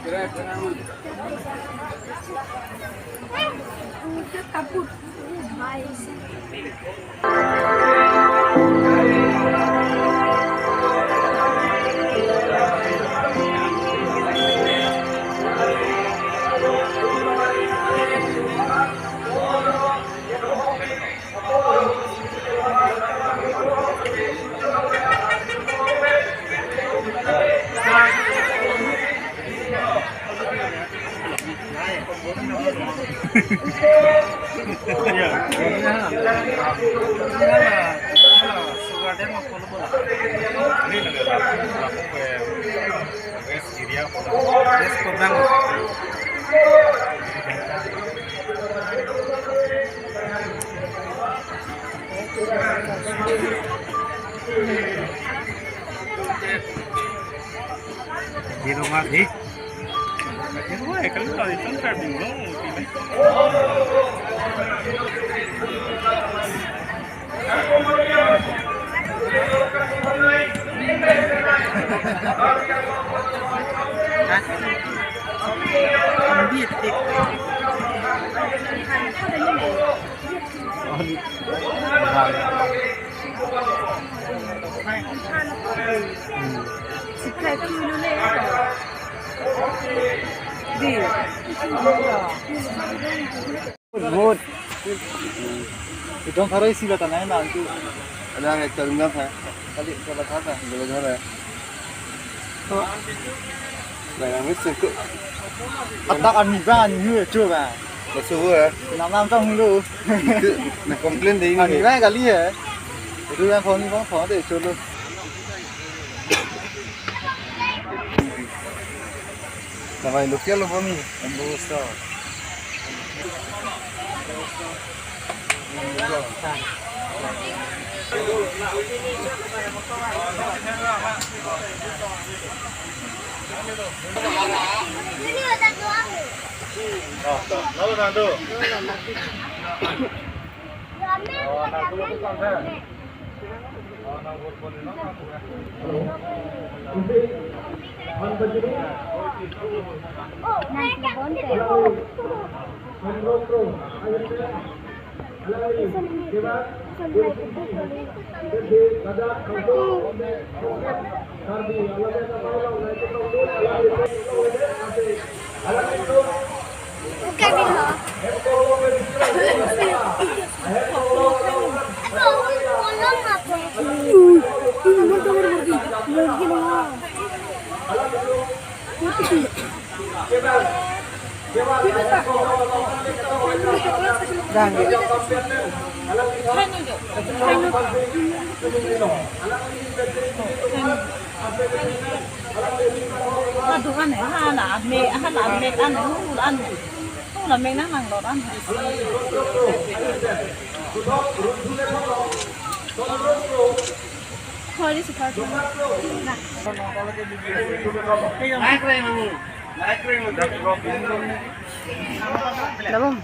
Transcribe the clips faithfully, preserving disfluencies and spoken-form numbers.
Di rumah sih. Di rumah ya, kalau tahu itu kan bingung. Good. Idong tharo isi bata nai na antu. Ada ekta room na tha. Kali kala tha tha. Kala tha tha. To. Nang nang sengko. Atak ani ba ani hu chu ba. Laso hu eh. Nam nam tong lu. Na complain dei ni. Ani ba kali eh. Itu yang phone ni phone phone de chu lu. Namai local lo kami. Ambo sa. Aduh, aneh, ha, na, me, ha, na, me, aneh, hul, aneh. Hul, na, me, nang, nang, lot, aneh. Sorry, sorry. Nah. Belum.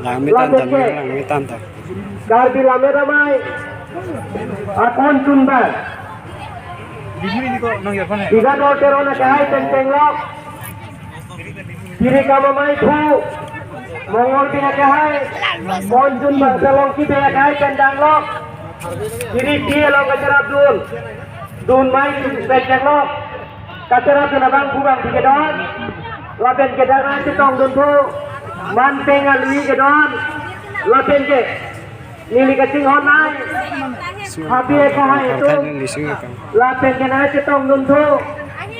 Langmetan ta, langmetan ta. Karbi Lammet Amei, Akon Chunbang. Biga Dol Teron akehai Tengteng Lok. Tirikam Amei Phu, Mongol Bey akehai, Mon Chunbang Salongki Bey akehai Tengteng Lok. Kiri P A along kacherap dun. Dun mai Tengteng Lok. Kacherap dun abang pu bang kedon. Lapen kedang ai chetong dun thu. Man peng alui kedon. Lapen ke. Neli kachinghon nai. Habe kahai atum. Lapen ke nai chetongdun tho.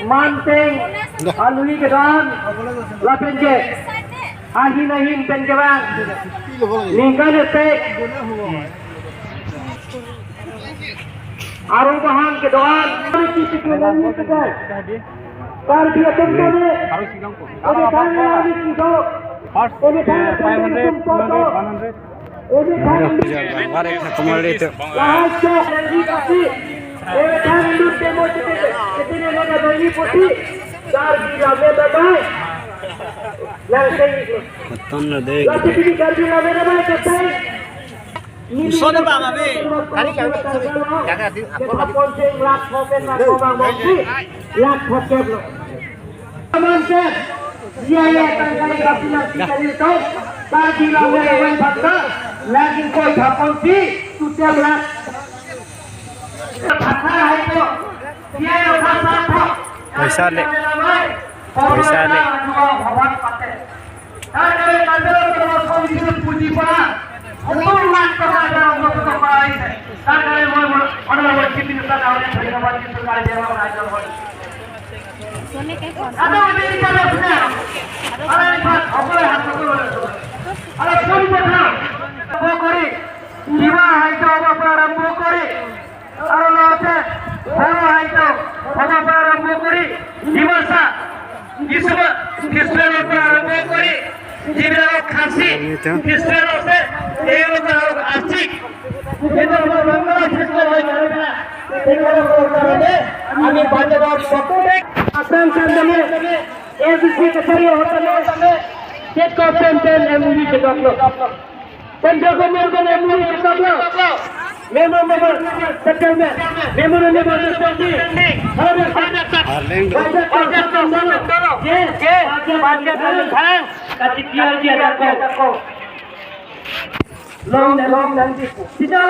Manteng. Alui kedo-an. Lapen ke. Ahin ahin pen kevang. Ningkan epek. Arong bahang kedo-an. Karbi atum tone. Harus hilang kok. Ini kan ini kan ini kan. First, eh, five hundred, two hundred, one hundred. Ada puja bang, ada tak kemarin itu. Beton lo deh. Usone bang, abi. Kari kami jaga di apa lagi? Lak pokok lo. Aman sir. Iya, iya, tangkali kapinan kita itu. Tadi lawan lawan fakta. Lagi koi kapon si tutem lak. Fakta hai to. Iya, iya, fakta to. Paisa le. Paisa le. Tangkali kami itu puji para. Sottur lakh taka ada untuk untuk para ini. Tangkali mau mau orang mau kita tak tahu yang terlibat itu kali dia mau ajar. Ada ini pada punya. Ada ini Pak, apa yang harus itu? Ada pun pernah. Bokori. Jiwa hai to apa para bokori. Aro lote. Boro hai to. Apa para bokori. Jiwa sa. Iswa. Iswa para bokori. Jiwa khasi. Iswa lote. Ero para asik. Ami banjador satu dek. Akan sandale, A B C kachari hotel, state government and M O U kedok lo. Central government and M O U kedok lo. Member, member, settlement, member, member, settlement. Harus ada. Arleng do. Ada. Ada. Ada. Ada. Ada. Ada. Long, long, long. Tidak,